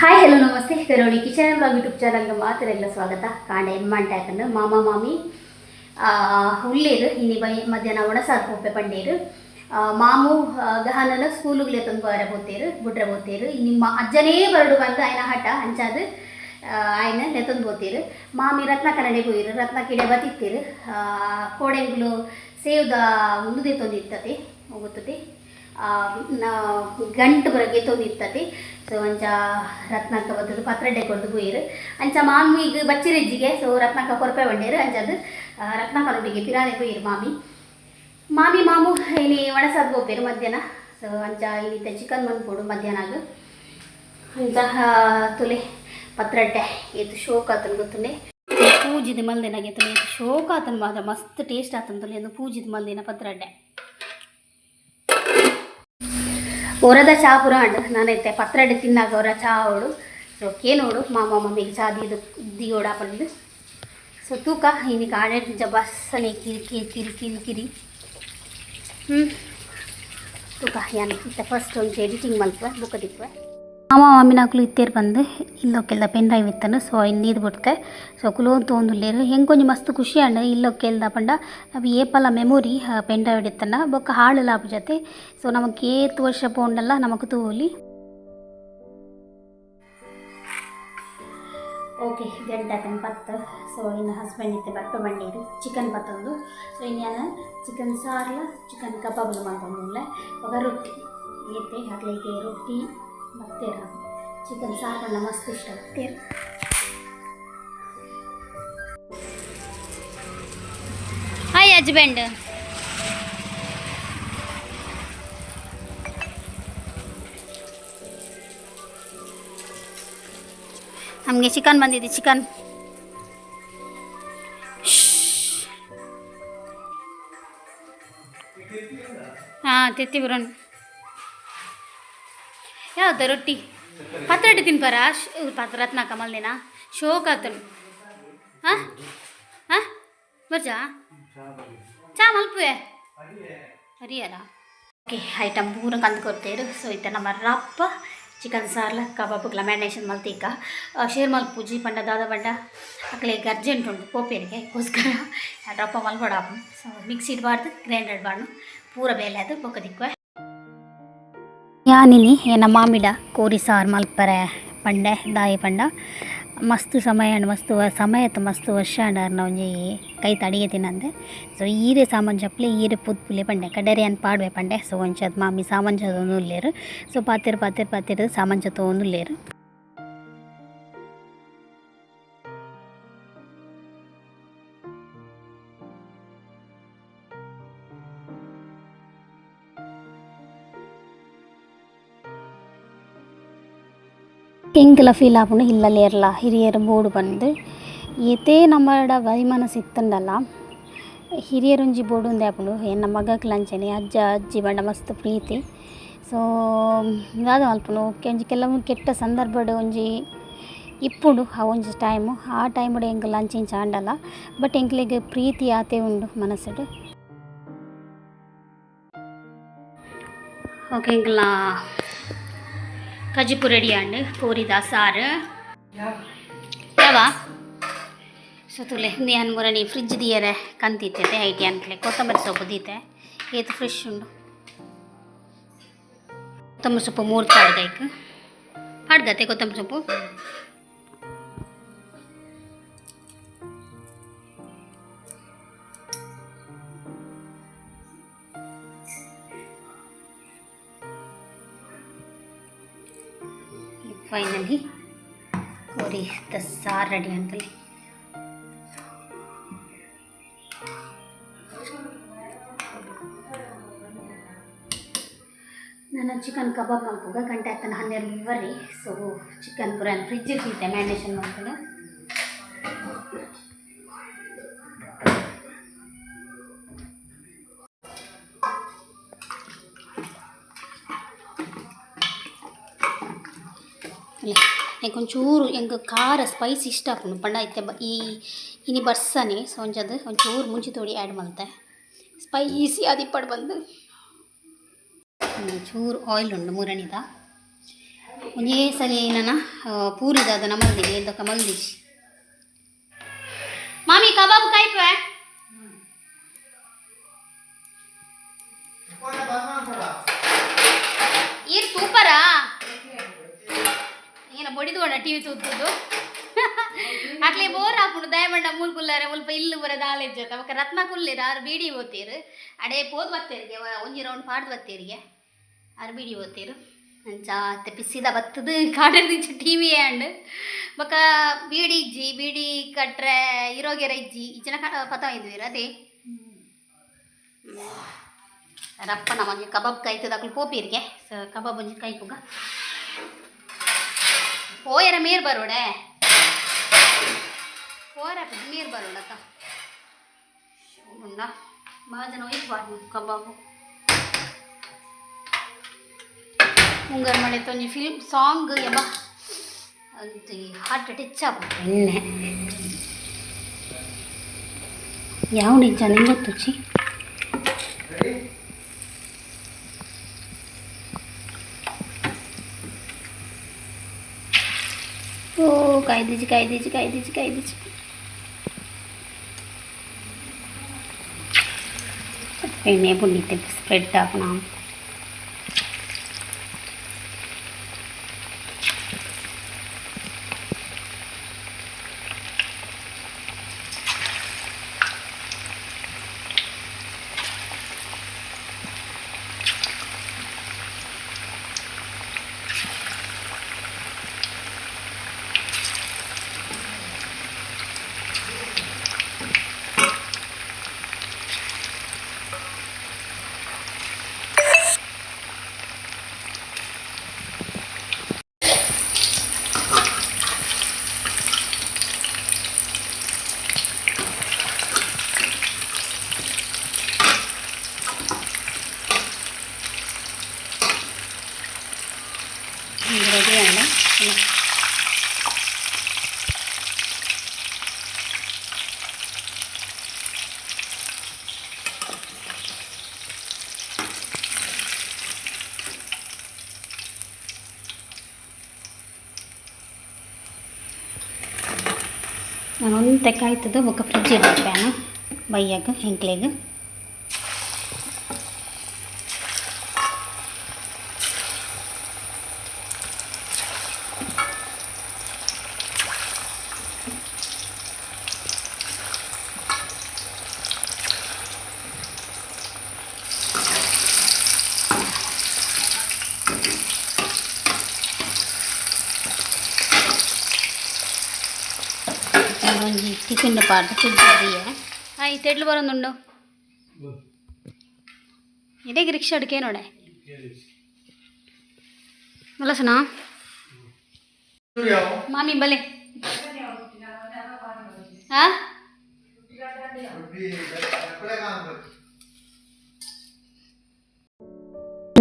Hi, hello, ನಮಸ್ತೆ. Karoli kitchen blog YouTube ಚಾನಲ್ಗೆ ಮಾತೆರೆಗ್ಲ ಸ್ವಾಗತ. ಕಾಂಡೆ ಎಮ್ಮಂಟೆ ಆತಂಡು. ಮಾಮ ಮಾಮಿ ಉಳ್ಳೇರು. ಇನಿ ಬೈ ಮಧ್ಯಾಹ್ನ ಒಣಸಾದ್ ಪೋಪೆ ಪಂಡೇರು. ಮಾಮು ಗಹನನ ಸ್ಕೂಲುಗ್ಲೆ ತಂದು ಬರ ಪೋತೇರು, ಬುಡ್ರೆ ಪೋತೇರು. ನಿಮ್ಮ ಅಜ್ಜನೇ ಬರಡು ಬಂದು ಆಯ್ನ ಹಠ. ಅಂಚಾದ್ ಆಯ್ನ ಲೆತ್ತೊಂದು ಪೋತೇರು. ಮಾಮಿ ರತ್ನ ಕನ್ನಡಿ ಪೋಯಿರು. ರತ್ನ ಕಿಡೆ ಬತ್ತಿತ್ತೇರು. ಕೋಡೆಂಗುಲು ಸೇವ್ದ ಉಂದು ಇತ್ತತೆ ಗೊತ್ತದೆ, ಗಂಟು ಬರಗೆ ಇತ್ತತೆ. ಸೊ ಅಂಚ ರತ್ನಕ್ಕ ಬತ್ತದು ಪತ್ರೊಡೆ ಕೊರ್ದು ಪೋಯೆರ್. ಅಂಚ ಮಾಮಿಗ್ ಬಚ್ಚಿರೆಜ್ಜಿಗೆ. ಸೊ ರತ್ನಕ್ಕ ಕೊರ್ಪೆ ಬಂಡೇರು. ಅಂಚಾದ್ ರತ್ನಕ್ಕನೊಟ್ಟಿಗೆ ಪಿರಾನೆ ಪೋಯೆರ್ ಮಾಮಿ. ಮಾಮಿ ಮಾಮು ಇನಿ ಒಣಸಾದ್ ಪೋಪೆರ್ ಮಧ್ಯಾಹ್ನ. ಸೊ ಅಂಚ ಇನಿತ ಚಿಕನ್ ಮನ್ಪೊಡು ಮಧ್ಯಾಹ್ನಗ್. ಅಂಚ ತುಲೆ, ಪತ್ರೊಡೆ ಏತ್ ಶೋಕ್ ಆತನ್ ಗೊತ್ತುಂಡೆ. ಪೂಜಿದ ಮಲ್ದಿನಾಗೆ ತುಲೆ, ಏತ್ ಶೋಕ್ ಆತನ್ ಮಾತ್ರ. ಮಸ್ತ್ ಟೇಸ್ಟ್ ಆತನ್ ತುಲೆ ಅದು ಪೂಜಿದ ಮಲ್ದಿನ ಪತ್ರೊಡೆ. ಒರದ ಚಾ ಪೂರ ಆಂಡ್. ನಾನೈತೆ ಪತ್ರೊಡೆ ತಿನ್ನಾಗ ಅವರ ಚಾ ಅವಳು. ಸೊ ಕೇನೋಡು, ಮಾಮ ಮಮ್ಮಿಗೆ ಚಾ ದೀದು ದಿಯೋಡ ಪಂದ್. ಸೊ ತೂಕ, ಇನಿಕ್ ಆಡೆ ಬಸ್ಸನೆ ಕಿರಿ ಕಿರಿ ಕಿರಿ ಕಿರಿ ಕಿರಿ. ತೂಕ, ಯಾನ್ ಇತ್ತೆ ಫಸ್ಟ್ ಒಂಜಿ ಎಡಿಟಿಂಗ್ ಮಲ್ಪುವೆ, ಬೊಕ್ಕ ತಿಕ್ಕುವೆ. ಮಾಮ ಮಾಮಿನಕುಲು ಇತ್ತೇರು ಬಂದು ಇಲ್ಲೊಕ್ಕೆಲ್ದ ಪೆನ್ ಡ್ರೈವ್ ಇತ್ತನು. ಸೊ ಐನ್ ನೀರು ಬುಡ್ತೆ. ಸೊ ಕುಲೋನ್ ತೋಂದುಲ್ಲೆರ್. ಎಂಕೊಂಜಿ ಮಸ್ತ್ ಖುಷಿ ಆಂಡ್. ಇಲ್ಲೊಕ್ಕೆಲ್ದ ಪಂಡ ಅವು ಏಪಲ ಮೆಮೊರಿ ಪೆನ್ ಡ್ರೈವ್ ಇತ್ತಂಡ ಬೊಕ್ಕ ಹಾಳು ಆಪುಜತೆ. ಸೊ ನಮಕ್ ಏತ್ ವರ್ಷ ಪೋಂಡಲ ನಮಕ್ ತೂವೊಲಿ. ಓಕೆ, ಗಂಟೆ ಆತನ್ 10. ಸೊ ಇನ್ನು ಹಸ್ಬೆಂಡ್ ಇತ್ತೆ ಬರ್ಪೆ ಬಂಡೀರು ಚಿಕನ್ ಪತ್ತೊಂದು. ಸೊ ಇನ್ನು ಚಿಕನ್ ಸಾರ್ಲ ಚಿಕನ್ ಕಬಾಬ್ಲು ಮಲ್ತೊಂದುಲ್ಲೆ. ಬೊಕ ರೊಟ್ಟಿ ಏತೆ ಅಕ್ಲೆಗ್ ರೊಟ್ಟಿ ಬತ್ತೇರ. ಚಿಕನ್ ಸಾರು ಪಂಡ ಮಸ್ತ್ ಇಷ್ಟ ಬತ್ತೇರು. Hi husband. ನಮಗೆ ಚಿಕನ್ ಬಂದಿದೆ, ಚಿಕನ್. ಹಾಂ, ತೆತ್ತಿ ಬರೋಣ. ಯಾವ್ದು ರೊಟ್ಟಿ ಪತ್ರೊಡೆ ತಿನ್ಪಾರ? ಪತ್ರ ರತ್ನಾಕ ಮಲ್ದಿನ ಶೋಕ್ ಆತನು. ಹಾಂ ಹಾಂ, ಬರ್ಜಾ ಚಾ ಮಲ್ಪುವೆ ಹರಿಯರ. ಓಕೆ, ಐಟಮ್ ಪೂರ ಕಂದು ಕೊಡ್ತೇರು. ಸೊ ಇತ್ತೆ ನಮ್ಮ ರಪ್ಪ ಚಿಕನ್ ಸಾರ್ಲ ಕಬಾಬ್ಗಳ ಮ್ಯಾರಿನೇಷನ್ ಮಲ್ತೀಕ. ಶೇರ್ ಮಲ್ಪುಜಿ ಪಂಡ ದಾದ ಪಂಡ ಅಕ್ಲೆಗ್ ಅರ್ಜೆಂಟ್ ಉಂಟು ಪೋಪೇರಿಗೆ ಗೋಸ್ಕರ ರಪ್ಪ ಮಲ್ಪಡ. ಸೊ ಮಿಕ್ಸಿ ಇಡಬಾರ್ದು, ಗ್ರೈಂಡರ್ ಇಡಬಾರ್ದು, ಪೂರ ಬೇಲೆ ಅದು. ಬೊಕ್ಕ ದಿಕ್ಕುವೆ. ಯಾನಿನಿ ಎನ್ನ ಮಾಮಿಡ ಕೋರಿ ಸಾರು ಮಲ್ಪರೆ ಪಂಡೆ. ದಾಯೆ ಪಂಡ ಮಸ್ತ್ ಸಮಯ ಆಂಡ್, ಮಸ್ತ್ ಸಮಯತ್ ಮಸ್ತ್ ವರ್ಷ ಆಂಡ್ ಅರ್ನ ಒಂಜಿ ಕೈತ ಅಡಿಗೆ ತಿನ್ನಂದೆ. ಸೊ ಈರೆ ಸಾಮಾನ್ ಜಪ್ಲೆ, ಈರೆ ಪುತ್ಪುಲೆ ಪಂಡೆ. ಕಡೆರೆ ಯಾನ್ ಪಾಡುವೆ ಪಂಡೆ. ಸೊ ಒಂಚಾದ್ ಮಾಮಿ ಸಾಮಾನ್ ಚದೊಂದು ಉಲ್ಲೆರ್. ಸೊ ಪಾತೆರ್ ಪಾತೆರ್ ಪಾತೆರ್ ಸಾಮಾನ್ ಚತೊಂದು ಉಲ್ಲೆರ್. ಎಂಕ್ಲ ಫೀಲ್ ಆಪುಂಡು ಇಲ್ಲಲ್ ಏರ್ಲ ಹಿರಿಯೆರ್ ಬೋಡು ಪಂದ್. ಏತೇ ನಮಡ ವೈಮನಸ್ಸು ಇತ್ತುಂಡಲ ಹಿರಿಯೆರ್ ಒಂಜಿ ಬೋಡುಂದೆ ಆಪುಂಡು. ಎನ್ನ ಮಗಕ್ಲ ಅಂಚನೆ ಅಜ್ಜ ಅಜ್ಜಿ ಪಂಡ ಮಸ್ತ್ ಪ್ರೀತಿ. ಸೊ ದಾದ ಮಲ್ಪುನು, ಒಂಜಿ ಕೆಲವು ಕೆಟ್ಟ ಸಂದರ್ಭಡ್ ಒಂಜಿ ಇಪ್ಪುಂಡು. ಆ ಒಂಜಿ ಟೈಮ್, ಆ ಟೈಮ್ಡ್ ಎಂಕುಲು ಅಂಚ ಇಂಚ ಆಂಡಲ ಬಟ್ ಎಂಕ್ಲೆಗ್ ಪ್ರೀತಿ ಆತೇ ಉಂಡು ಮನಸ್ಸುಡು. ಓಕೆ, ಎಂಕಲ್ನ ಕಜಿಪು ರೆಡಿ ಆಂಡ್, ಕೋರಿದ ಸಾರು ಯಾವ. ಸೊ ತುಲೆ, ಯಾನ್ ಮುರಣಿ ಫ್ರಿಜ್ ದಿಯರೆ ಕಂತಿತ್ತೆ. ಐಟಿ ಅನ್ಕ್ಲೆ ಕೊತ್ತಂಬರಿ ಸೊಪ್ಪು ದೀತೆ. ಏತ್ ಫ್ರೆಶ್ ಉಂಡು ಕೊತ್ತಂಬರಿ ಸೊಪ್ಪು. ಮೂರು ಪಾಡ್ಗೈಕ್ ಪಾಡ್ಗತೆ ಕೊತ್ತಂಬರಿ ಸೊಪ್ಪು. ಫೈನಲಿ ಕೋರಿ the ಸಾರು ರೆಡಿ ಅಂತಲೇ. ನಾನು ಚಿಕನ್ ಕಬಾಬ್ ಮಲ್ಪುಗ. ಗಂಟೆ ಆತನ 12:30. ಸೊ ಚಿಕನ್ ಪೂರ ಫ್ರಿಜ್ ಇತ್ತೆ ಮ್ಯಾರಿನೇಷನ್ ಮಾಡ್ಕೊಂಡು. ಎಂಕ್ ಒಂಚೂರು ಎಂಕ್ ಖಾರ ಸ್ಪೈಸ್ ಇಷ್ಟ ಆಪುಂಡು. ಪಂಡ ಇತ್ತೆ ಈ ಇನಿ ಬರ್ಸನೆ. ಸೊ ಒಂಜದು ಒಂಚೂರು ಮುಂಚಿ ತೋಡಿ ಆ್ಯಡ್ ಮಲ್ತೆ. ಸ್ಪೈಸಿ ಆದಿಪ್ಪಡ್ ಬಂದು. ಒಂಚೂರು ಆಯಿಲ್ ಉಂಡು ಮುರಣಿದ. ಒಂಜೇ ಸಲ ನನ ಪೂರಿ ದಾದನ ಮಲ್ದಿನಿ ಎಂದಕ ಮಲ್ದಿಜಿ. ಮಾಮಿ ಕಬಾಬ್ ಕಾಯ್ಪೆ. ಈರ್ ಸೂಪರಾ ಏನ ಬಡಿದು ಟಿವಿ ತೂತುದು ಅಕ್ಲೆ ಬೋರ್ ಹಾಕೊಂಡು ದಯಮಂಡ ಮೂಲ್ ಕುಲ್ಲಾರೆ ಮುಲ್ಪ ಇಲ್ಲು ಬರ ದಾಳೆ ಜೊತೆ ಅವಕ ರತ್ನ ಕುಲ್ಲೇರು ಆರು ಬೀಡಿ ಓತೀರು. ಅಡೆ ಪೋದು ಬತ್ತೇರಿಗೆ ಒಂಜಿ ರೌಂಡ್ ಪಾಡ್ದು ಬತ್ತೇರಿಗೆ ಆರು ಬೀಡಿ ಓತೀರು. ಅಂಚ ಅತ್ತೆ ಪಿಸಿದ ಬತ್ತದು ಕಾಡರ್ದಿಂಚ ಟಿವಿ ಆ್ಯಂಡ್ ಬೊಕ ಬೀಡಿ ಇಜ್ಜಿ, ಬೀಡಿ ಕಟ್ರೆ ಇರೋಗೆರ ಇಜ್ಜಿ ಇಜ್ಜಿನ ಪತ ಇದ್ವಿರ ಅದೇ ರಪ್ಪನ ಒಂಜಿ ಕಬಾಬ್ ಕಾಯ್ತದ. ಅಕ್ಲು ಪೋಪೀರಿಗೆ ಸೊ ಕಬಾಬ್ ಒಂಜಿ ಕಾಯ್ಪುಗ ಪೋಯರ ಮೇರ್ ಬರೋಡೆ ಪೋರ ನೀರು ಬರೋಡಕ್ಕ ಉಂಡ ಭಾಳ ಒಯ್ತು ಬಾರ್ದು ಕಬಾಬು. ಮುಂಗಾರು ಮಳೆ ಒಂಜಿ ಫಿಲ್ಮ್ ಸಾಂಗ್ ಯಬ್ಬ ಒಂಜಿ ಹಾರ್ಟ್ ಟಚ್ ಆಪುಂಡು. ಎಣ್ಣೆ ಯಾವ ನಿಜ ನಿಂಗೆ ಗೊತ್ತುಚಿ. ಓ ಕಾಯ್ದಿಜಿ ಕಾಯ್ದಿಜಿ ಕಾಯ್ದಿಜಿ ಕಾಯ್ದಿಜಿ. ಎಣ್ಣೆ ಪುಣ್ಣಿತೆ ಸ್ಪ್ರೆಡ್ ಆಪುನ. ರೆಡಿ ಆಂಡ. ನಾನು ಒಂತೆ ಕಾಯ್ತದ ಬೊಕ್ಕ ಫ್ರಿಜ್ ಪ್ಯಾನ್ ಬಯ್ಯಾಗ ಎಂಕ್ಲೆಗ್. ಒಂಜಿ ಟಿಫಿನ್ ಪಾಡ್ದು ಫ್ರಿಜ್ ದೀಯೆ. ಹಾಯ್ ತೆಡ್ಲು ಬರೋದುಂಡು. ಇಡೀ ರಿಕ್ಷಾ ಅಡಿಕೆ ನೋಡೆ ಮಲಸನಾ ಮಾಮಿ ಬಲೆ ಹಾ.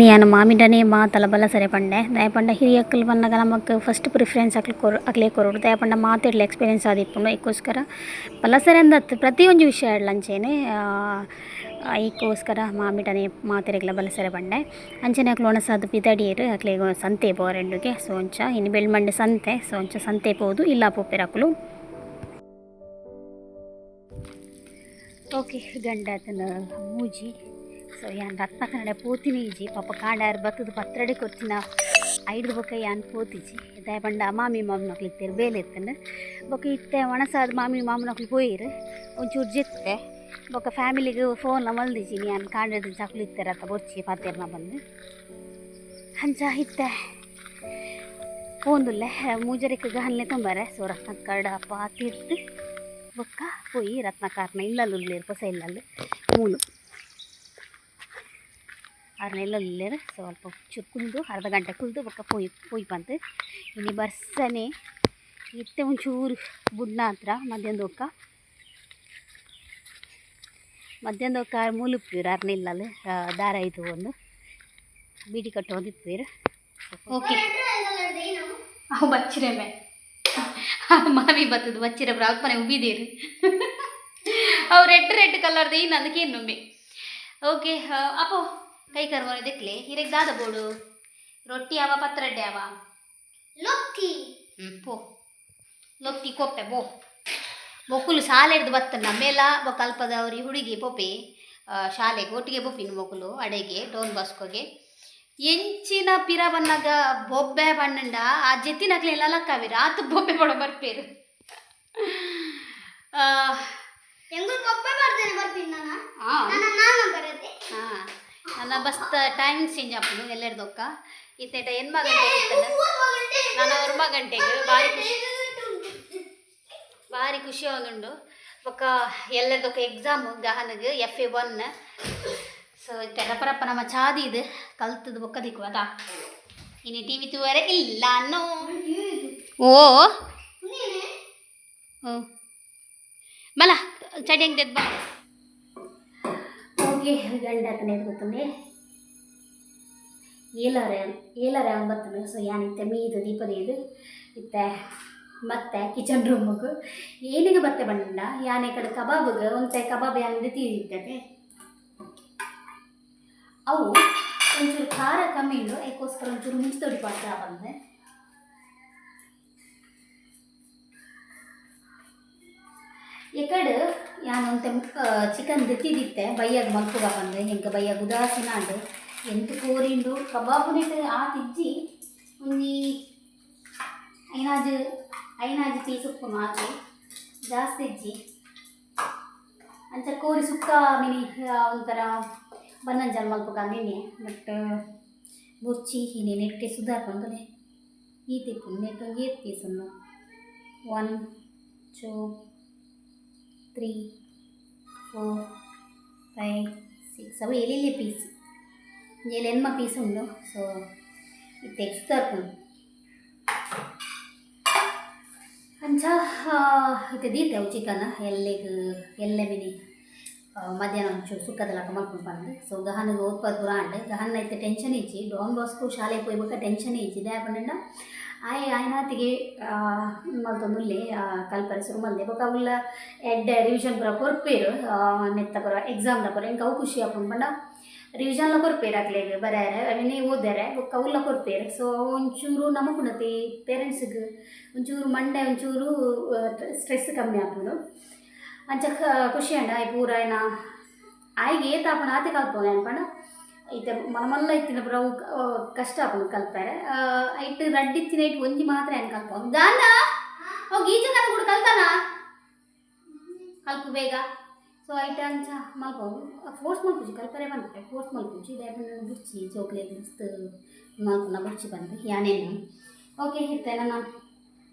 ಯಾನ್ ಮಾಮಿಡನೇ ಮಾತಲ ಬಲಸರೆ ಪಂಡೆ. ದಾಯೆ ಪಂಡ ಹಿರಿಯಕ್ಕಲು ಪನ್ನಗ ನಮಕ್ ಫಸ್ಟ್ ಪ್ರಿಫರೆನ್ಸ್ ಅಕ್ಲು ಕೊರು, ಅಕ್ಲೆ ಕೊರೊಡು. ದಾಯೆ ಪಂಡ ಮಾತೆರ್ಲ ಎಕ್ಸ್ಪೀರಿಯನ್ಸ್ ಆದಿಪ್ಪುಂಡು. ಐಕೋಸ್ಕರ ಬಲಸರೆ ಅಂದತ್ತು ಪ್ರತಿಯೊಂಜಿ ವಿಷಯ ಅಂಚೆನೆ. ಐಕೋಸ್ಕರ ಮಾಮಿಡನೇ ಮಾತೆರೆಗ್ಲ ಬಲಸರೆ ಪಂಡೆ. ಅಂಚನೆ ಅಕ್ಲು ಒಣಸಾದ್ ಪಿದಡಿಯೆರ್. ಅಕ್ಲೆಗ್ ಸಂತೆ ಪೋರೆಂಡುಗೆ. ಸೊ ಅಂಚ ಇನಿ ಬೆಳ್ಮಂಡೆ ಸಂತೆ. ಸೊ ಅಂಚ ಸಂತೆ ಪೋದು ಇಲ್ಲ ಪೋಪೆರ್ ಅಕುಲು. ಓಕೆ, ಗಂಡ ಮೂಜಿ. ಸೊ ಯಾನ್ ರತ್ನ ಕನ್ನಡ ಪೋತಿನ ಇಜ್ಜಿ. ಪಾಪ ಕಾಂಡಾರ್ ಬತ್ತದ ಪತ್ರೊಡೆ ಕೊರ್ತಿನ ಐಡ್ದ್ ಬೊಕ್ಕ ಯಾನ್ ಪೋತಿಜಿ. ದಾಯೆ ಪಂಡ ಮಾಮಿ ಮಾಮನಕ್ಲು ಇತ್ತೆರ್, ಬೇಲೆ ಇತ್ತಂಡ್. ಬೊಕ್ಕ ಇತ್ತೆ ಒಣಸಾದ್ ಮಾಮಿ ಮಾಮನಕ್ಲು ಪೋಯೆರ್. ಒಂಚೂರು ಜೆತ್ತೆ. ಬೊಕ್ಕ ಫ್ಯಾಮಿಲಿಗ್ ಫೋನ್ ಮಲ್ದಿಜಿ ಯಾನ್. ಕಾಂಡೆರ್ದಿಂಚ ಅಕ್ಲು ಇತ್ತೆರತ್ತ, ಬೊರ್ಚಿ ಪಾತೆರ್ನ ಬಂದು. ಅಂಚ ಇತ್ತೆ ಪೋಂದುಲ್ಲೆ. ಮೂಜರೆಕ್ ಗಹನ್ಲೆ ತೊಂಬರೆ. ಸೊ ರತ್ನ ಪಾತಿರ್ತ್ ಬೊಕ್ಕ ಪೋಯಿ ರತ್ನಕಾರ್ನ ಇಲ್ಲಲ್ ಉಲ್ಲೆರ್, ಪೊಸ ಇಲ್ಲಲ್ ಮೂಲು ಆರ್ನ ಇಲ್ಲಲ್. ಸ್ವಲ್ಪ ಚೂರು ಕುಲ್ದು, ಅರ್ಧ ಗಂಟೆ ಕುಲ್ದು ಬೊಕ್ಕ ಪೋಯಿ ಪೋಯಿ ಪಂತ್. ಇನಿ ಬರ್ಸನೆ ಇತ್ತೆ ಒಂಚೂರು ಬುಡ್ನ ಹತ್ರ. ಮಧ್ಯಾಹ್ನ ಬೊಕ್ಕ, ಮಧ್ಯಾಹ್ನ ಬೊಕ್ಕ ಮೂಲು ಉಪ್ಪುವೆರ್ ಆರ್ನ ಇಲ್ಲಲ್ ದಾರ ಐತು ಒಂದು ಬೀಡಿ ಕಟ್ಟೊಂದು ಇಪ್ಪುವೆರ್. ಓಕೆ, ಅವು ಬಚ್ಚಿರೆ ಮೇ ಮಾಮಿ ಬತ್ತದ ಬಚ್ಚಿರೆ ಅಲ್ಪನೆ ಉಬ್ಬಿದೀರು. ಅವು ರೆಡ್ ರೆಡ್ ಕಲರ್ದ ಇನ್ನು ಅದಕ್ಕೆ ಇನ್ನೊಮ್ಮೆ. ಓಕೆ, ಅಪ್ಪೋ ಕೈ ಕರ್ಕೊಂಡು ದೆಕ್ಲೆ. ಹಿರೆಗ್ ದಾದ ಬೋಡು? ರೊಟ್ಟಿ ಅವ, ಪತ್ರೊಡೆ ಅವ? ಪೋ ಲೊತ್ತಿ ಕೊಪ್ಪೆ ಬೋ. ಮೊಕುಲು ಶಾಲೆಡ್ದು ಬತ್ತನ ಮೇಲ ಬೊಕ ಅಲ್ಪದವ್ರಿ ಹುಡುಗಿ ಪೋಪಿ ಶಾಲೆಗೆ ಒಟ್ಟಿಗೆ ಪೋಪಿನ ಮೊಕುಲು ಅಡೆಗೆ ಡೋನ್ ಬಾಸ್ಕೋಗೆ. ಎಂಚಿನ ಪಿರ ಬನ್ನಗ ಬೊಬ್ಬೆ ಬಣ್ಣಂಡ ಆ ಜೆತ್ತಿನಕ್ಲೆಲ್ಲ ಲಕ್ಕಾವಿರ ಆತು ಬೊಬ್ಬೆ ಬಡ ಬರ್ಪೇರು. ಎಂಗುಲ್ ಕೊಪ್ಪೆ ಬರ್ತೇನೆ ಬರ್ತೀನಿ ನಾನು. ಆ. ನಾನು ನಾನು ಬರತ್ತೆ. ಹಾಂ, ನನ್ನ ಬಸ್ತ ಟೈಮಿಂಗ್ ಚೇಂಜ್ ಆಪುಂಡು ಎಲ್ಲೆರ್ದೊಕ್ಕ. ಇತ್ತೇಟ ಎನ್ಮ ಗಂಟೆಗೆ ಇತ್ತಲ್ಲ, ನಾನು ಒರ್ಮ ಗಂಟೆಗೆ. ಭಾರಿ ಖುಷಿ, ಭಾರಿ ಖುಷಿ ಆವೊಂದುಂಡು. ಬೊಕ್ಕ ಎಲ್ಲೆರ್ದೊಕ್ಕ ಎಕ್ಸಾಮ್ ಗಹನಗ್ FA 1. ಸೊ ಇತ್ತೆ ರಪರಪ್ಪ ನಮ್ಮ ಚಾದಿ ಇದು ಕಲ್ತದ ಬೊಕ್ಕ ದಿಕ್ಕು ಅದ. ಇನಿ ಟಿವಿ ತೂವರೆ ಇಲ್ಲ ನೋ. ಓ ಓ ಮಲ ಚಡಿ ಹೆಂಗ್ ಬಾ. ಓಕೆ, ಗಂಡ ಆತನೇ ಗೊತ್ತಂದೆ ಏಲಾರೆ ಏಲಾರೆ ಒಂಬತ್ತನ. ಸೊ ಯಾನಿತ್ತೆ ಮೀದು ದೀಪದ ಇದು ಇತ್ತೆ ಮತ್ತೆ ಕಿಚನ್ ರೂಮಿಗೆ ಏನಿಗೆ ಬತ್ತೆ ಬಂಡ ಯಾನೆ ಕಡೆ ಕಬಾಬ್ಗೆ ಒಂತೆ ಕಬಾಬ್ ಯಾನಿದೆ ತೀರಿದ್ದತೆ. ಅವು ಒಂಚೂರು ಖಾರ ಕಮ್ಮಿ ಉಂಡು, ಅದಕ್ಕೋಸ್ಕರ ಒಂಚೂರು ಮುಂಚೆ ಪಾತ್ರ ಬಂದೆ. ಎಕಡೆ ಯಾನ್ ಒಂತೆ ಚಿಕನ್ ದೆತ್ತಿದಿತ್ತೆ ಬಯ್ಯಾಗ ಮಲ್ಪುಗ ಬಂದೆ. ಎಂಕ ಬಯ್ಯಾಗ ಉದಾಸೀನ ಅಂಡು ಎಂತ ಕೋರಿಂಡು ಕಬಾಬುನಿಟ್ ಆತಿಜ್ಜಿ. ಒಂಜಿ ಐನಾಜು ಐನಾಜು ಪೀಸ್ ಉಪ್ಪುನು, ಆತು ಜಾಸ್ತಿ ಇಜ್ಜಿ. ಅಂಚ ಕೋರಿ ಸುಕ್ಕ ಮಿನಿ ಒಂಥರ ಬನ್ನಂಜಲ್ ಮಲ್ಪುಗ ನಿನ್ನೆ. ಬಟ್ ಬುರ್ಚಿ ಹೀನೆ ನೆಟ್ಟೆ ಸುಧಾರ್ಕೊಂಡಲೆ ಈ ತಿಪ್ಪು ನೆಟ್ ಒಂಜಿ ಏತ್ ಪೀಸ್ ಉಂಡು? 1 2 3 4 5 6. ಅವು ಎಲ್ಲಿ ಪೀಸ್ ಏಳು ಎನ್ಮ ಪೀಸ್ ಉಂಡು. ಸೊ ಇತ್ತೆ ಸುಧಾರ್ಕೊಂಡು ಅಂಚ ಇತ್ತೆ ದೀತೆ ಅವು ಚಿಕನ್ ಎಲ್ಲೆಗ್ ಎಲ್ಲೆ ಮಿನಿ ಮಧ್ಯಾಹ್ನ ಒಂಚೂರು ಸುಕ್ಕದಲಕ ಮಲ್ಪುಂಡು ಪಂದ್. ಸೊ ಗಹನಿಗೆ ಓದ್ಪದ ಪೂರ ಆಂಡ್. ಗಹನ್ನ ಇತ್ತೆ ಟೆನ್ಷನ್ ಇಜ್ಜಿ. ಡಾನ್ ಬಾಸ್ಕೋ ಶಾಲೆ ಪೋಯ್ಬೊಕ ಟೆನ್ಷನ್ ಇಜ್ಜಿ. ದಾಯೆ ಪಂಡಂಡ ಆಯೆ ಆಯ್ನಾತಿಗೆ ಮಲ್ತೊಂದುಲ್ಲೆ, ಕಲ್ಪರೆ ಸುರು ಮಲ್ದೆ. ಬೊಕ ಅವುಲ ಎಡ್ಡೆ ರಿವಿಷನ್ ಪೂರ ಕೊರ್ಪೇರು ನೆತ್ತ ಪೂರ ಎಕ್ಸಾಮ್ದ ಪೂರ. ಎಂಕ್ ಅವು ಖುಷಿ ಆಪುಂಡು ಪಂಡ ರಿವಿಷನ್ಲ ಕೊರ್ಪೇರು ಅಕ್ಲೆಗ್ ಬರೆಯರೆ ಅವೆನೇ ಓದರೆ ಬೊಕ್ಕ ಅವುಲ ಕೊರ್ಪೇರು. ಸೊ ಒಂಚೂರು ನಮಕುಂಡತಿ ಪೇರೆಂಟ್ಸ್ಗ್ ಒಂಚೂರು ಮಂಡೆ ಒಂಚೂರು ಸ್ಟ್ರೆಸ್ ಕಮ್ಮಿ ಆಪುಂಡು. ಅಂಚ ಖುಷಿ ಆಂಡ. ಆಯ್ ಪೂರ ಆಯ್ನ ಆಯ್ಗೆ ಏತ್ ಆಪುಂಡು ಆತೆ ಕಲ್ಪೊಡು ಯಾನ್ ಪಂಡ ಇತ್ತೆ ಮಲ್ಲ ಮಲ್ಲ ಇತ್ತಿನ ಪೂರ ಅವು ಕಷ್ಟ ಆಪುಂಡು ಕಲ್ಪೆರೆ. ಐಟ್ ರಡ್ಡ್ ಇತ್ತಿನ ಐಟ್ ಒಂಜಿ ಮಾತ್ರ ಯಾನ್ ಕಲ್ಪೊಂದು. ದಾನ್ನ ಅವು ಗೀಚಕನ ಕೂಡ ಕಲ್ತಾನ ಕಲ್ಪು ಬೇಗ. ಸೊ ಐಟ್ ಅಂಚ ಮಲ್ಪೊಡು, ಫೋರ್ಸ್ ಮಲ್ಪುಜಿ. ಕಲ್ಪರೆ ಪನ್ಪೆ, ಫೋರ್ಸ್ ಮಲ್ಪುಜಿ. ದಾಯೆ ಪಂಡ ಬುಡ್ಚಿ ಜೋಕ್ಲೆಗ್ ಮಸ್ತ್ ಮಲ್ಪುನ ಬುಡ್ಚಿ ಪಂದ್ ಯಾನೇನು. ಓಕೆ, ಇತ್ತೆ ನನ್ನ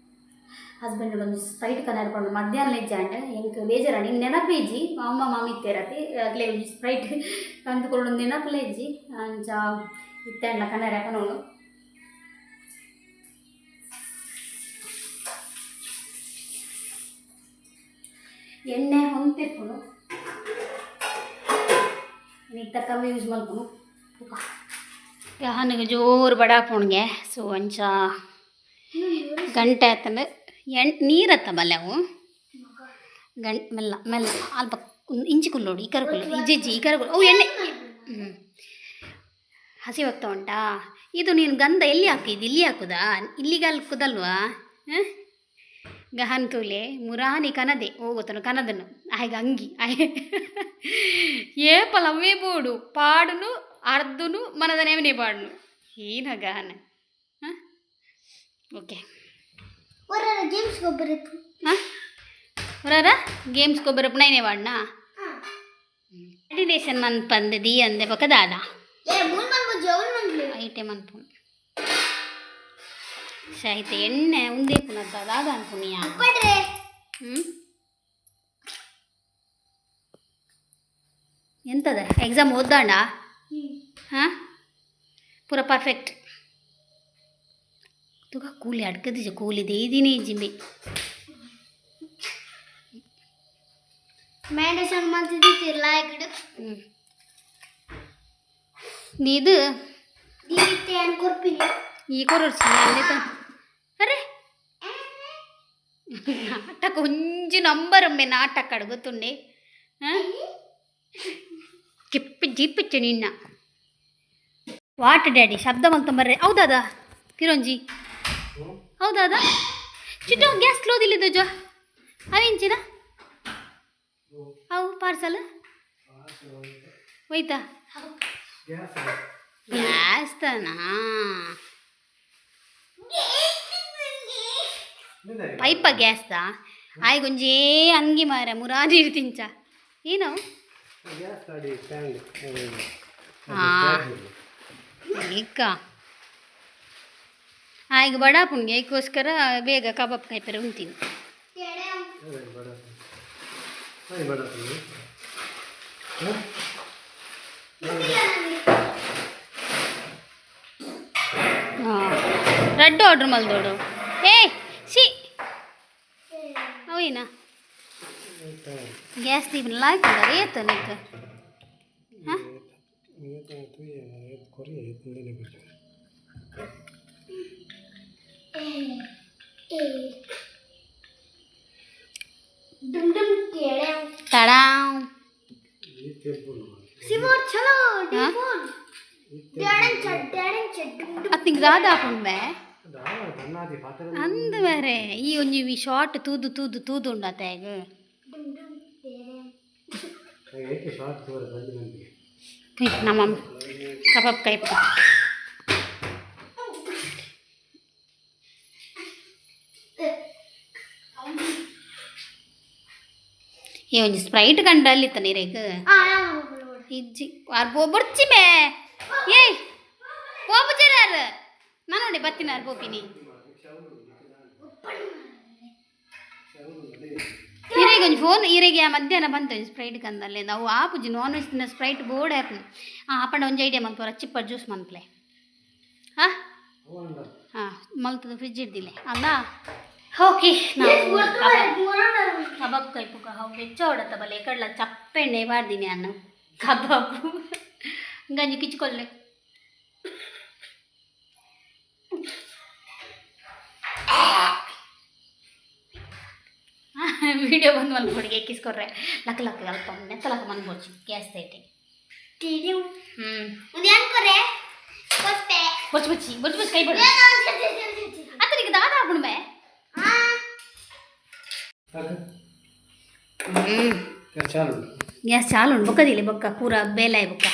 ಹಸ್ಬೆಂಡ್ ಒಂಜಿ ಸ್ಪ್ರೈಟ್ ಕನರ್ ಪಂಡ ಮಧ್ಯಾಹ್ನ ಇಜ್ಜಾಂಡ್ ಎಂಕ್ ಬೇಜಾರಾಂಡ್. ಇಂಕ್ ನೆನಪು ಇಜ್ಜಿ. ಅಮ್ಮ ಮಾಮಿ ಇತ್ತೆರತಿ ಅಕ್ಲೆ ಒಂಜಿ ಸ್ಪ್ರೈಟ್ ಕಂತು ಕೊರೊಡು ನೆನಪುಲ ಇಜ್ಜಿ. ಅಂಚ ಇತ್ತೆ ಅಂಡ್ಲ ಕನರೆ ಪನೊಡು. ಎಣ್ಣೆ ಹೊಂತಿಪ್ಪುಂಡು, ಇನಿಕ್ ತಕ್ಕ ಯೂಸ್ ಮಲ್ಪುನು. ಗಹನಿಗೆ ಜೋರು ಬಡಾಪುಣ್ಗೆ. ಸೊ ಅಂಚ ಗಂಟೆ ಆತಂದು ಎಣ್ ನೀರತ್ತ ಬಲ್ಲೆ ಅವು ಗಂಟ್ ಮೆಲ್ಲ ಮೆಲ್ಲ ಅಲ್ಪ ಇಂಚಿ ಕುಲ್ಲೋಡು ಈ ಕರ ಕುಲ್ಲು ಇಜ್ಜಿ ಇಜ್ಜಿ ಈ ಕರ ಕುಲ್ಲು. ಅವು ಎಣ್ಣೆ ಹ್ಞೂ ಹಸಿವಾಗ್ತಾ ಉಂಟಾ? ಇದು ನೀನು ಗಂಧ ಎಲ್ಲಿ ಹಾಕಿದ್ದು? ಇಲ್ಲಿ ಹಾಕುದಾ? ಇಲ್ಲಿಗೆ ಹಾಕುದಲ್ವಾ? ಹಾಂ, ಗಹನ್ ತೂಲೆ ಮುರಾನಿ ಕನದೆ ಹೋಗುತ್ತನು ಕನದನು ಆಯ್ಗ ಅಂಗಿ ಆಯ್ ಏಪಲ ಅವೇ ಬೋಡು ಪಾಡುನು ಅರ್ದುನು ಮನದನೇವನೇ ಪಾಡುನು ಏನ ಗಹನ. ಹಾಂ, ಓಕೆ. ಗೇಮ್ಸ್ ಗೊಬ್ಬರ ಇತ್ತು. ಹಾಂ, ಹೊರಾರ ಗೇಮ್ಸ್ ಗೊಬ್ಬರ ನೈನೇ ವಾಡ್ನಾ ಮೆಡಿಟೇಷನ್ ಮನ್ಪಂದು ದಿ ಅಂದೆ ಬೊಕ ದಾದ? ಏ ಮೂರು ಮನ್ಪು ಜವನ್ ಮನ್ಪು. ಐಟೆ ಮನ್ಪು ಶೈತೆ ಎಣ್ಣೆ ಉಂದೇ ಪುನಃ ದಾದ ಅನ್ಪುನಿಯಾ? ಪಡ್ರೆ. ಹ್ಞೂ, ಎಂತದ ಎಕ್ಸಾಮ್ ಓದ್ದಾಂಡ? ಹಾಂ, ಪೂರ ಪರ್ಫೆಕ್ಟ್ ತುಗ. ಕೂಲಿ ಅಡ್ಕದಿಜ ಕೂಲಿ ದೇದಿನೇ ಜಿಂಬೆ. ಮೆಡಿಟೇಷನ್ ಮಾಡ್ತಿದ್ದಿಲ್ಲ ಈ ಕಡೆ. ಹ್ಞೂ, ಇದು ದೀವಿತ್ತೆ ಅನ್ ಕೊರ್ಪಿನಿ. ಈ ಕೊರೊಡ್ಸಿ ಅಲ್ಲಿತ. ಅರೆ, ನಾಟಕ ಒಂಜಿ ನಂಬರ್ ಒಮ್ಮೆ ನಾಟಕ ಗೊತ್ತುಂಡೆ. ಹಾಂ, ಕಿಪ್ಪಿ ಜೀಪಿಚ್ಚು ನಿನ್ನ. What daddy ಶಬ್ದ ಮಲ್ತೊಂಬರ್ರೆ? ಹೌದಾದ ಕಿರೋಂಜಿ, ಹೌದಾದ? ಚಿಟ್ಟು, ಗ್ಯಾಸ್ ಸ್ಲೋ ದಿಲ್ಲಿದ್ದು ಅವೇಂಚಿನ ಅವು ಪಾರ್ಸಲ್ ಹೋಯ್ತಾ? ಗ್ಯಾಸ್ ತಾನಾ? ಪೈಪ ಗ್ಯಾಸ್ದ ಆಯ್ಗೊಂಜೇ ಅಂಗಿ ಮಾರ ಮುರಾನಿ ತಿಂಚ ಏನು. ಹಾಂ, ಈಗ ಆಯ್ಗ ಬಡಾಪುಣ್ಗೆ ಅದಕ್ಕೋಸ್ಕರ ಬೇಗ ಕಬಾಬ್ ಕಾಯ್ಪರೆ ಉಂತೀನಿ. ಹಾಂ, ರಡ್ಡು ಆರ್ಡ್ರ್ ಮಲ್ದೋಡು. ಏ she, ಅವೇನಾ ಗ್ಯಾಸ್ ದೀಪನ ಲಾಯ್ಕ್ ಏತ ನಿಕ್ಕ? ಹಾಂ, ಡುಮ್ ಡುಮ್ ಟೇಡೆ. ತಡಾವ್. ಸಿಮೋರ್ ಚಲೋ ಡಿಫೋನ್ ಡೇಡನ್ ಚ ಡೇಡನ್ ಚ ಡುಮ್ ಡುಮ್. ಅತ್ತಿಂಗ್ ದಾದ ಹಾಕೊಂಡ್ಬೆ ಅಂದ ಬೇರೆ ಈ ಒಂಜಿ ಈ ಶಾರ್ಟ್ ತೂದು ತೂದು ತೂದು ಉಂಡಾತ ಈಗ. ಡುಮ್ ಡುಮ್ ಟೇಡೆ. ನಮ್ಮ ಕಬಾಬ್ ಕೈಪ. ಈ ಒಂಜಿ ಸ್ಪ್ರೈಟ್ ಕಂಡ ಅಲ್ಲಿತ್ತ ನೀರೇಗ? ಆ. ಇಜ್ಜಿ ಆರ್ ಬೋ ಬೊರ್ಚಿ ಬೇ. ಏಯ್, ಪೋಪುಜಾರ ನಾನು ನೋಡಿ ಬತ್ತಿನಾರ್ ಪೋಪಿನಿ. ಇರೆಗೆ ಒಂಜಿ ಫೋನ್ ಇರೆಗೆ. ಆ ಮಧ್ಯಾಹ್ನ ಬಂತು ಒಂಜಿ ಸ್ಪ್ರೈಟ್ ಕಂದಲ್ಲಿ. ನಾವು ಆಪುಜಿ ನಾನ್ ವೆಜ್ ತಿನ್ನ ಸ್ಪ್ರೈಟ್ ಬೋರ್ಡ್ ಆ್ಯಪ್. ಹಾಂ, ಅಪ್ಪಂಡ ಒಂಜಿ ಐಡಿಯಾ ಮಲ್ಪುರ, ಚಿಪ್ಪರ್ ಜ್ಯೂಸ್ ಮನ್ಪ್ಲೆ. ಹಾಂ ಹಾಂ, ಮಲ್ತದ ಫ್ರಿಜ್ ಇಡ್ದಿಲ್ಲ ಅಲ್ಲ. ಓಕೆ, ನಾವು ಕಬಾಬ್ ಕೈಪುಗ ಅವು ಬೆಚ್ಚ ಹೊಡತ್ತ ಬಲೆ ಕಡ್ಲ ಚಪ್ಪೆಣ್ಣೆ ಬಾರ್ದಿನಿ ಅನ್ನು ಕಬಾಬ್ ಗಂಜಿ ಕಿಚ್ಕೊಲ್ಲೆ. ವಿಡಿಯೋ ಬಂದು ಮಲ್ಕೊಡಿಗೆ ಎಕ್ಕಿಸ್ಕೊಡ್ರೆ. ಲಕ್ಕ ಲಕ್ಕ ಅಲ್ಪ ನೆತ್ತಲಕ್ಕ ಮನ್ಬೋಚಿ ಗ್ಯಾಸ್ ಐತೆ. ಟೇಡೆ. ಹ್ಞೂ. ಒಂದು ಅನ್ಕೊರೆ ಕೊಟ್ಟೆ. ಬೊಚ್ಚು ಬಚ್ಚಿ ಬೊಚ್ಚು ಬಚ್ಚಿ ಕೈ ಬಡ. ಅತನಿಗೆ ದಾದ ಹಾಕೊಂಡು. ಆ. ಹ್ಞೂ, ಗ್ಯಾಸ್ ಚಾಲು ಉಂಡು. ಬೊಕ್ಕದಿಲ್ಲ ಬೊಕ್ಕ ಪೂರ ಬೇಲಾಯ್ ಬೊಕ್ಕ.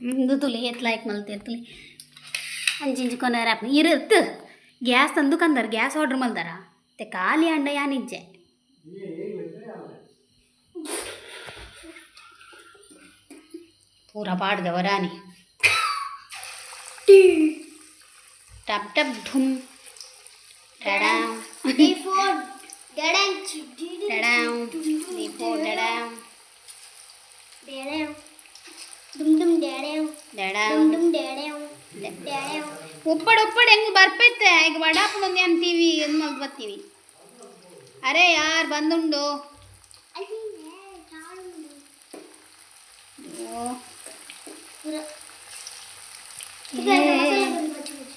ಬಂದು. ತುಲೆ ಏತ್ ಲಾಯ್ಕ್ ಮಲ್ತೆ ತುಲೆ ಅಂಚಿಂಚಿ ಕೊನಾರ ಇರುತ್ತೆ. ಗ್ಯಾಸ್ ತಂದು ಕಂದಾರ, ಗ್ಯಾಸ್ ಆರ್ಡ್ರ್ ಮಲ್ದಾರ. ಮತ್ತೆ ಖಾಲಿ ಅಂಡ ಯಾನಿಜ್ಜೆ. ಪೂರ ಪಾಡ್ದ ವರಾನಿ ಟಪ್ ಟಪ್ ಢುಮ್ ಟಡಾಂ. ಡಿಫೋನ್ ಡೇಡನ್ ಚ ಟಡಾಂ ದೀಪೋ ಟಡಾಂ. ಡೇಡೆ ಡುಮ್ ಡುಮ್ ಡೇಡೆ. ಡಡಾಂ. ಡುಮ್ ಡುಮ್ ಡೇಡೆ ಡೇಡೆ. ಉಪ್ಪಡು ಉಪ್ಪಡು ಹೆಂಗ್ ಬರ್ಪೈತೆ. ಈಗ ವಡಾಪುಣ ಅಂತೀವಿ ಮಲ್ತ್ ಬರ್ತೀನಿ. ಅರೆ, ಯಾರು ಬಂದುಂಡು? ಅಲ್ಲಿ ಚಾಲು. ಓ. ಪೂರ ಮಸಾಲ ಬಂದು ಬಜ್ಜಿ ಬಜ್ಜಿ.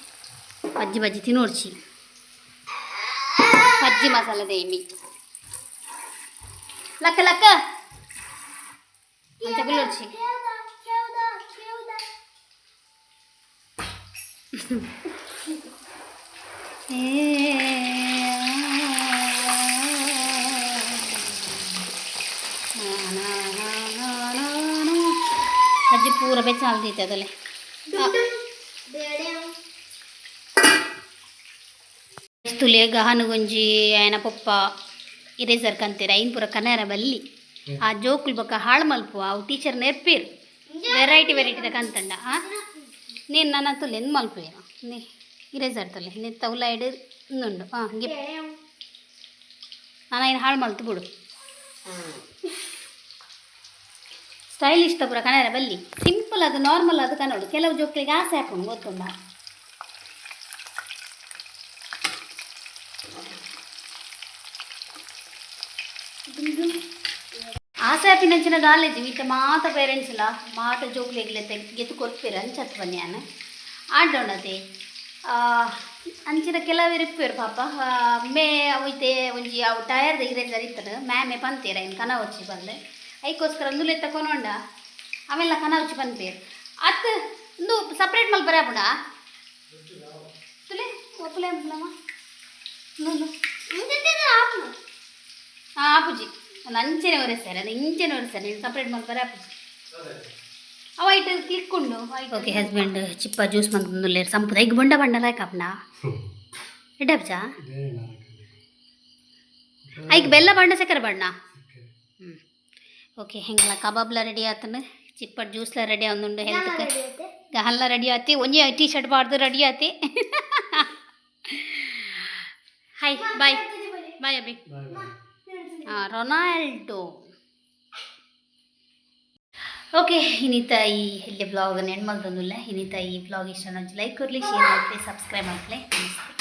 ಬಜ್ಜಿ ಬಜ್ಜಿ ತಿನ್ನೋಡ್ಚಿ. ಬಜ್ಜಿ ಮಸಾಲ ದೇಮಿ ಲಕ್ಕ ಲಕ್ಕ ಅಂಚ ಗುಲ್ಲೊಡ್ಚಿ. ಕೇಳ್ದ ಕೇಳ್ದ ಕೇಳ್ದ. ಏ, ಅಜ್ಜಿ ಪೂರ ಬೆಚ್ಚ ಅಲ್ದೈತೆ ಅದಲ್ಲೇ. ಡುಮ್ ಡುಮ್ ಡೇಡೆ. ತುಲೆ ಗಹನಗೊಂಜಿ ಆಯನ ಪೊಪ್ಪ ಇರೇಸರ್ ಕಂತೀರ. ಐನ್ ಪೂರ ಕನ್ನರ ಬಲ್ಲಿ ಆ ಜೋಕುಲ್ ಬೊಕ್ಕ ಹಾಳು ಮಲ್ಪುವ. ಅವು ಟೀಚರ್ ನೆರ್ಪೀರ್ ವೆರೈಟಿ ವೆರೈಟಿದ ಕಂತಂಡ. ಆ ನೀನು ನನ್ನ ತುಲೆ ಎಂದ್ ಮಲ್ಪುವೇನು ನೀ ಇರೇಸರ್ ತುಲೆ ನಿತ್ತ ಉಲ್ಲ ಇಡು ಉಂಡು. ಹಾಂ, ಗಿಪ್. ಡೇಡೆ. ನಾನು ಐನು ಹಾಳು ಮಲ್ತು ಬಿಡು. ಸ್ಟೈಲಿಶ್ ಪೂರ ಕನ್ನಡ ಬಲ್ಲಿ. ಸಿಂಪಲ್ ಅದು, ನಾರ್ಮಲ್ ಅದು ಕನ್ನಡ. ಕೆಲವು ಜೋಕ್ಲಿಗೆ ಆಸೆ ಹಾಕೊಂಡು ಗೊತ್ತುಂಡ. ಡುಮ್ ಡುಮ್. ಆಸೆ ಆಪಿನಂಚಿನ ದಾಲೇಜಿ ಮಿತ್ತ ಮಾತ ಪೇರೆಂಟ್ಸ್ ಇಲ್ಲ ಮಾತ ಜೋಕ್ಲೆಗ್ಲೆತ್ತೆ ಗೆತ್ತು ಕೊರ್ಪೇರು ಅಂಚತ್ ಬನ್ಯಾನ ಆಂಡೋಣತೆ. ಅಂಚಿನ ಕೆಲವರು ಇಪ್ಪೇರು ಪಾಪ. ಮೇ ಅವು ಇತ್ತೆ ಒಂಜಿ ಅವು ಟಯರ್ದ ಇರೇಸರ್ ಇತ್ತದು. ಮ್ಯಾಮೆ ಪಂತೇರ ಇನ್ನು ಕನ వచ్చಿ ಬಂದೆ. ಐಕೋಸ್ಕರ ಅಂದುಲೆ ತಕೊಂಡ ಅವೆಲ್ಲ ಕನ వచ్చಿ ಪನ್ಪೇರು ಅತ್. ಇಂದು ಸಪ್ರೇಟ್ ಮಲ್ಪರೆ ಆಪುಂಡಾ? ತುಲೆ ಒಪ್ಪಲೆ ಅಂಪಲಮ್ಮ. ಆಪು. ಹಾಂ, ಆಪುಜಿ. ಒಂದು ಅಂಚೆನೆ ಒರೆಸ್ತಾರೆ, ಅದು ಇಂಚೆನೆ ಒರೆಸ್ತಾರೆ. ನೀನು ಸಪ್ರೇಟ್ ಮಾಡ್ತಾರೆ, ಆಪುಜಿ. ಅವ ಐಟ್ ಕ್ಲಿಕ್ ಉಂಡು. ಓಕೆ, ಹಸ್ಬೆಂಡ್ ಚಿಪ್ಪ ಜ್ಯೂಸ್ ಮಂತೊಂದುಲ್ಲೆರ್. ಸಂಪುದ ಐಕ್ ಬೊಂಡ ಬಂಡ ಲಾಯ್ಕ್ ಆಪುಂಡಾ? ಎಡ್ಡೆ ಆಪುಜಾ? ಐಕ್ ಬೆಲ್ಲ ಬಣ್ಣ, ಸಕ್ಕರೆ ಬಣ್ಣ. ಹ್ಞೂ, ಓಕೆ. ಹೆಂಗಲ ಕಬಾಬ್ಲ ರೆಡಿ ಆತಂಡು, ಚಿಪ್ಪಡ್ ಜ್ಯೂಸ್ಲ ರೆಡಿ ಆವೊಂದುಂಡು ಹೆಲ್ತ್ಗೆ. ಗಹನ್ಲ ರೆಡಿ ಆತಿ. ಒಂಜಿ ಟೀ ಶರ್ಟ್ ಪಾಡ್ದು ರೆಡಿ ಆತಿ. Hi, bye bye Abhi. ಹಾಂ, ರೊನಾಲ್ಡೋ. ಓಕೆ, ಇನಿತ ಈ ಇಲ್ಲಿ ಬ್ಲಾಗ್ ನೆನ್ ಮಲ್ತೊಂದುಲ್ಲೆ. ಇನಿತ ಈ ಬ್ಲಾಗ್ ಇಷ್ಟ ಲೈಕ್ ಕೊರ್ಲಿ, ಶೇರ್ ಮಾಡ್ಲಿ, ಸಬ್ಸ್ಕ್ರೈಬ್ ಮಾಡ್ಲಿ. ನಮಸ್ತೆ.